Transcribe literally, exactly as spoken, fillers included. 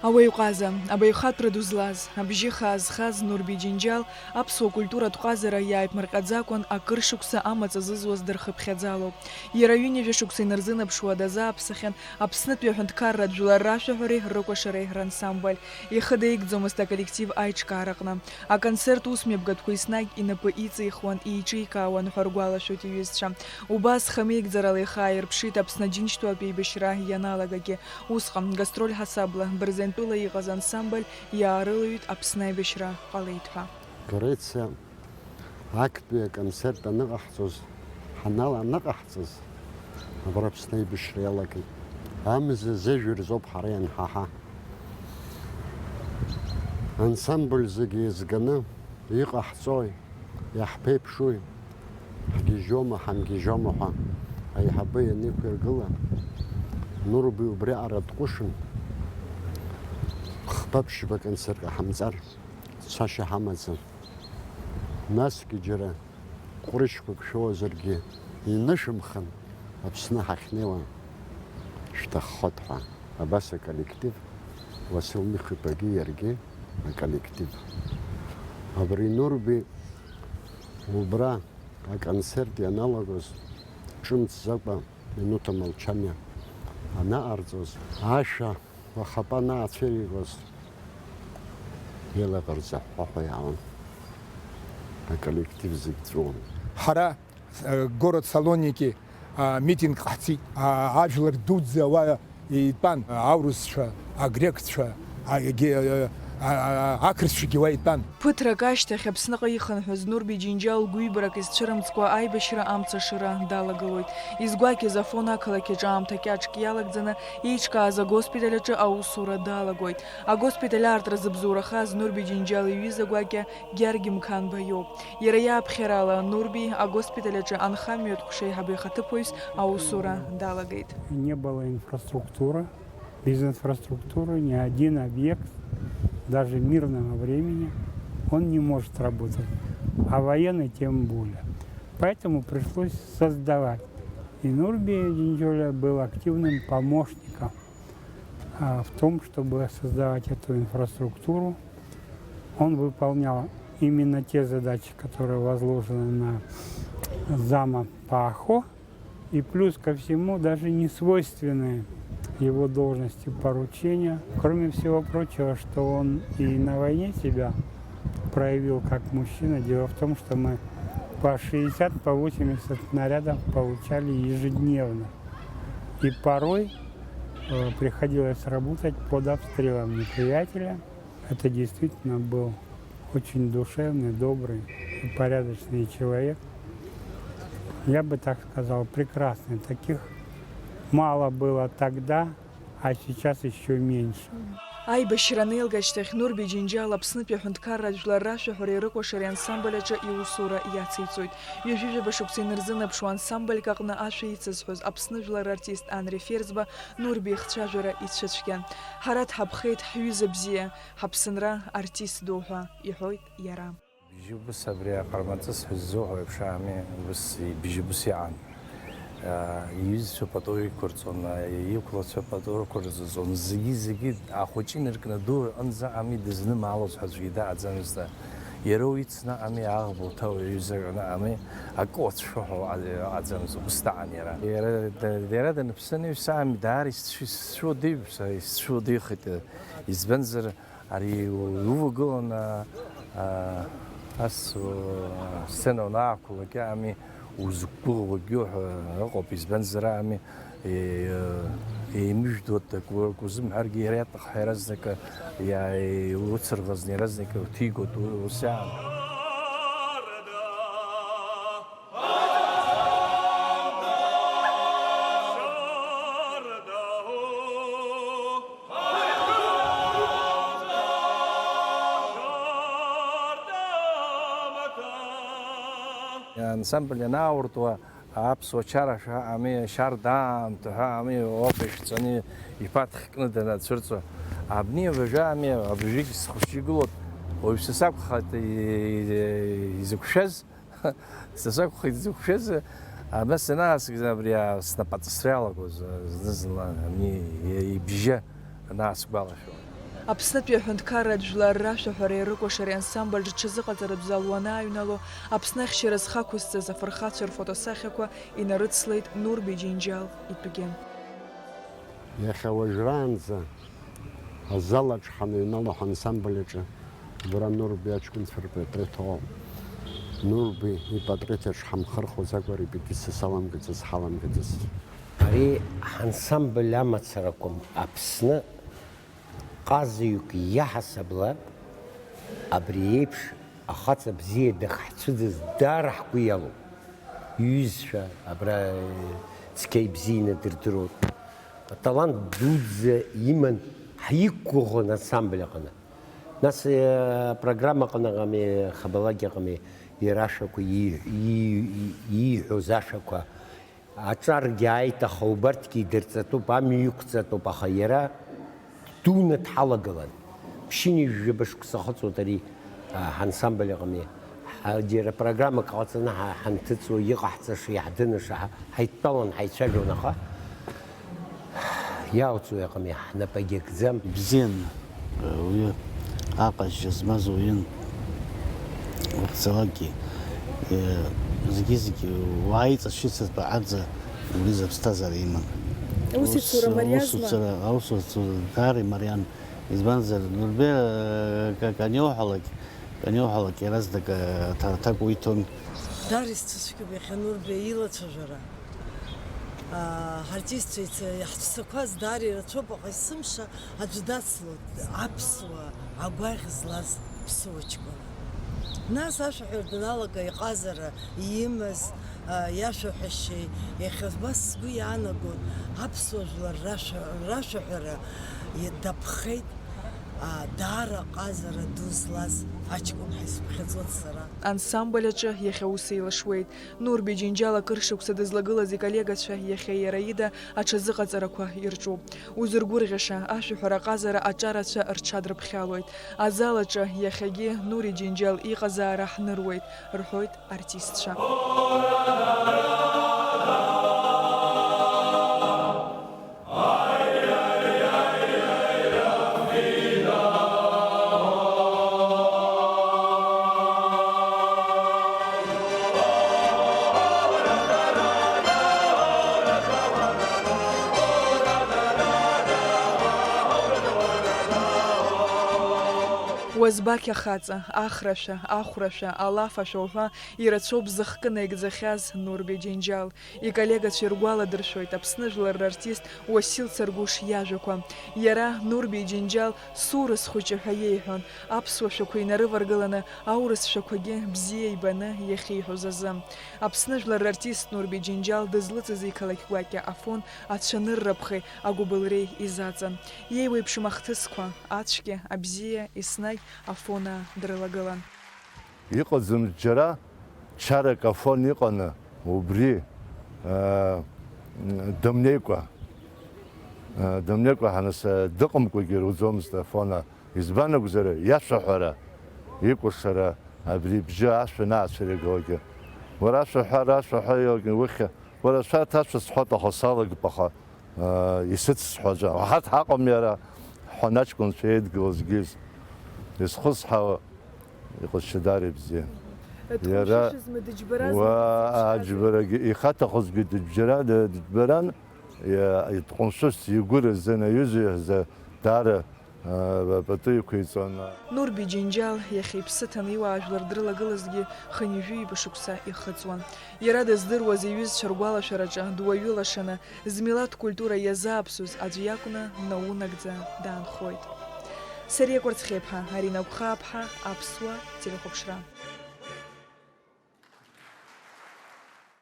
Ауаҩ ҟаза, абаҩхатәра ду злаз, абжьы хаа зхаз Нурби Џьынџьал аԥсуа культуратә ҟазара иааиԥмырҟьаӡакәан акыр шықәса амаҵ азызуаз дырхыԥхьаӡалоуп. Иара ҩынҩажәа шықәса инарзынаԥшуа дазааԥсахьан Аԥснытәи аҳәынҭқарратә жәлар рашәаҳәареи рыкәашареи рансамбль. Ихы даигӡомызт аколлектив аиҿкаараҟны. Аконцерт ус мҩаԥгатәқәа еснагь инапы иҵихуан, еиҿикаауан ҳәа ргәалашәоит иҩызцәа. Убас хамеигӡарала ихы ааирԥшит Аԥсны Аџьынџьтәылатә еибашьра ианалагагьы. Усҟан, гастроль ҳасабла, Бырзентәыла иҟаз ансамбль иаарылаҩит Аԥсны аибашьра ҟалеит ҳәа. Грециа актәи аконцерт аныҟаҳҵоз, ҳанала-, аныҟаҳҵаз, абра Аԥсны аибашьра иалагеит. Амза зыжәҩа рзоуп ҳара ианҳаҳа. Ансамбль зегьы еизганы, иҟаҳҵои, иаҳԥеиԥшуи, ҳгьежьома, ҳамгьежьома ҳәа аиҳабы ианиқәиргыла, Нурби убриаҟара дҟәышын, хԥа-ԥшьба концерт ҟаҳамҵар цашьа ҳамаӡам. Насгьы џьара ҟәрышьқәак шәоуазаргьы инышәымхан, Аԥсны ҳахьнеиуа шәҭаххоит ҳәа. Абас аколлектив, Уасил Михә-иԥагьы иаргьы аколлектив. Абри Нурби убра аконцерт ианалагоз, ҿымҭӡакәа минуҭ амолчаниа анаҟарҵоз, ашәа уахатәи анаацәыригоз, илаӷырӡ аҳәҳәа иаауан. Аколлектив зегь ҵәыуон. Ҳара, э, город Салоники, а, митинг ҟаҳҵеит. А, ажәлар дуӡӡа уа итәан, аурысцәа, агрекцәа, а, егьи, а, а, а, ақырҭцәагьы уа итәан. Ԥыҭрак ашьҭахь Аԥсныҟа ихынҳәыз Нурби Џьынџьал гәҩбарак изцәырымҵкәа аибашьра амца ашыра далагылоит. Изгәакьаз Афон ақалақь аҿы аамҭа кьаҿк иалагӡаны еиҿкааз агоспиталь аҿы аусура далагоит. Агоспиталь аартра зыбзоурахаз Нурби Џьынџьал иҩыза гәакьа Георги Мқанба иоуп. Иара иааԥхьарала Нурби агоспиталь аҿы анхамҩатә ҟәша аиҳабы ихаҭыԥуаҩс аусура далагеит. Не было инфраструктуры. Без инфраструктуры ни один объект, даже мирного времени, он не может работать, а военный тем более. Поэтому пришлось создавать. И Нурби Џьынџьал был активным помощником, а, в том, чтобы создавать эту инфраструктуру. Он выполнял именно те задачи, которые возложены на зама по ОХО. И плюс ко всему, даже не свойственные его должности поручения. Кроме всего прочего, что он и на войне себя проявил как мужчина. Дело в том, что мы по шестьдесят, по восемьдесят снарядов получали ежедневно. И порой, э, приходилось работать под обстрелом неприятеля. Это действительно был очень душевный, добрый и порядочный человек. Я бы так сказал, прекрасный. Таких мало было тогда, а сейчас ещё меньше. Аибашьра анеилга ашьҭахь Нурби Џьынџьал Аԥснытәи аҳәынҭқарратә жәлар рашәаҳәареи рыкәашареи ансамбль аҿы иусура иациҵоит. Ҩажәижәаба шықәса инарзынаԥшуа ансамбльк аҟны ашәа ицызҳәоз Аԥсны жәлар артист Анри Ферӡба Нурби ихцәажәара ицәыцәгьан. Ҳара дҳаԥхеит, ҳҩыза бзиа, ҳаԥсынра артист ду ҳәа, иҳәоит иара. Бжьыбыс абри аҟармаҵыс ҳәа ззуҳәо еиԥш ами, ус бжьыбыс иҟан. Иҩызцәа пату иқәырҵон, иқәлацәа пату рықәырҵон, зегьы-зегьы ахәыҷы инаркны аду аҟынӡа ами дызнымаалоз ҳәа аӡәгьы даҟаӡамызт. Иара уи ицны ами аӷба уҭа уаҩызаҩ аҟны ами акы уацәшәо ҳәа аҟаӡамызт, убыс даҟан иара. Иара, иара даныԥсы анаҩс ами даара исцәу-, исцәуадаҩ-, исцәуадаҩхеит, избанзар, ари увагыланы, а, ас, а, асцена уанаақәлак, ами, узықәгәыӷуагьы ҳәа ыҟоуп, избанзар, ами, е-, еимыжәдоит, акы, акы узымҳәаргьы, иара иаҭаххеи иаразнакы, иа-, еилыцырӷызны иаразнакы уҭигоит, у-, ус иаан. Ансамбль ианаауртуа, аԥсуа чара шәаами, шьарда аамҭа ҳәа ами, опа ишәҵаны иԥаҭхь кны данацәырҵуа. Абни абыржәы ами, абыржәгь схәыҷы игылоуп, уаҩԥсы сакәхеит, и-, и-, изықәшәаз, са сакәхеит изықәшәаз, абас ианаасыгӡа абри а-, снапаҵысра иалагоз, зны-зынла, ани, ибжьы анаасгәалашәо. Аԥснытәи аҳәынҭқарратә жәлар рашәаҳәареи рыкәашареи ансамбль рҽазыҟаҵаратә зал уанааҩнало, Аԥсны ахьчара зхы ақәызҵаз афырхацәа рфотосахьақәа инарыцлеит Нурби Џьынџьал итәгьы. Иахьа уажәраанӡа азал аҿы ҳаныҩнало ҳансамбль аҿы убра Нурби аҷкәынцәа рпортрет ыҟоуп. Нурби ипатреҭ аҿы ҳамхырхәаӡакәа репетициа саламгаӡац, ҳаламгаӡац. Ари ҳансамбль амацара акәым, Аԥсны ҟазаҩык иаҳасабала абри еиԥш ахаҵа бзиа дахьцәыӡыз даара ҳгәы иалоуп. Иҩызцәа абра, э, цқьа ибзианы дырдыруеит. Аталант дуӡӡа иман, ҳиқәгәыӷуан ансамбль аҟны. Нас, э, апрограмма аҟныҟами, хабалагьы ыҟами, иара ашәақәа, ии-, ии-, ии-, ииҳәоз ашәақәа. Аҿаргьы ааит, аха убарҭгьы идырҵатәуп, амҩа иқәҵатәуп, аха иара ддуны дҳалагылан. Ԥшьынҩажәаба шықәса ахыҵуеит ари, а, ҳансамбль аҟны. Ҳа, џьара программак ҟаҵаны ҳа-, ҳанҭыҵуа, иҟаҳҵаша, иаҳдынаша, ҳа-, ҳаидтәалан, ҳаицәажәон, аха иалҵуеи аҟами, ҳнапы агьакӡам. Ибзиан, уаҩы аҟазшьа змаз уаҩын. Уахьцалакгьы, зегьы-зегьы уааиҵас шьыцыртәа адҵа убри изы аԥсҭазаара иман. Аусеицура мариазма? Аусуцара, аусуцара даара имариан. Избанзар, Нурбеи, ка-, каниоуҳәалак, каниоуҳәалак иаразнак, аҭа-, аҭак уиҭон. Даара исцәыцәгьоуп иахьа Нурбеи илацәажәара. Аа, ҳартистцәа иц-, иаҳцәцақәаз даара ирацәоуп, аха есымша аӡә дацлоит, аԥсуа агәаӷь злаз ԥсуа ҷкәын. Нас ашәаҳәара даналага, иҟазара имаз, аа, иашәаҳәашьеи, иахьа убас сгәы иаанагон, аԥсуа жәлар рашәа-, рашәаҳәара иа-, дапхеит, аа, даара ҟазара ду злаз аҷкәын ҳәа исыԥхьаӡоит сара. Ансамбль аҿы иахьа ус еилашуеит. Нурби Џьынџьал акыр шықәса дызлагылаз иколлегацәа иахьа иара ида аҽазыҟаҵарақәа ирҿуп. Узыргәырӷьаша, ашәаҳәара аҟазара аҿарацәа рҽадрыԥхьалоит. Азал аҿы иахьагьы Нури Џьынџьал иҟазаара ҳныруеит, рҳәоит артистцәа. Уазбақь ахаҵа, ахрашәа, ахәрашәа, алафашәа уҳәа ирацәоуп зыхкы наигӡахьаз Нурби Џьынџьал. Иколлегацәа иргәаладыршәоит Аԥсны жәлар рартист Уасил Царгәыш иажәақәа. Иара, Нурби Џьынџьал, сурыс хәыҷы ҳәа иеиҳәон, аԥсуа шәақәа инарываргыланы, аурыс шәақәагьы бзиа ибаны иахьиҳәоз азы. Аԥсны жәлар рартист Нурби Џьынџьал дызлыҵыз иқалақь гәакьа Афон ацәанырраԥхеи агәыбылреи изаҵан. Иеиуеиԥшым ахҭысқәа, ацәгьа, абзиа, еснагь Афонаа дрылагылан. Иҟаӡам џьара чарак Афон иҟаны, убри, аа, дымнеикәа, аа, дымнеикәа ҳанас, аа, дыҟамкәагьы ируӡомызт Афона. Избан акәзар, иашәаҳәара, икәашара, абри ибжьы ашәа анаацәыригогьы. Уара ашәаҳәара, ашәаҳәа иоугьы ухьа, уара шәарҭ ашәа сҳәоит, аха салагап, аха, аа, исыцсҳәаӡом. Ҳарҭ ҳаҟам иара, ҳҳәон аҷкәынцәа еидгылазгьы. Изхысҳәаауа, иҟазшьа даара ибзиан. Иара дҟәымшәышәызма, дыџьбаразма, уа дызеиԥшраз? Аџьбарагьы, ихаҭахызгьы дыџьбара-, дыџьбаран, иа-, дҟәымшәышәс игәы рзын, аҩыза иаҳзы даара, а, пату иқәиҵон. Нурби Џьынџьал иахьа иԥсы ҭаны иуаажәлар дрылагылазҭгьы хынҩажәи ҩба шықәса ихыҵуан. Иара дыздыруаз иҩызцәа ргәалашәараҿы дуаҩы лашаны, змилаҭ культура иазааԥсоз аӡә иакәны наунагӡа даанхоит. Сариа Кәарцхеиԥҳа, Арина Гәхааԥҳа, Аԥсуа телехәаԥшра.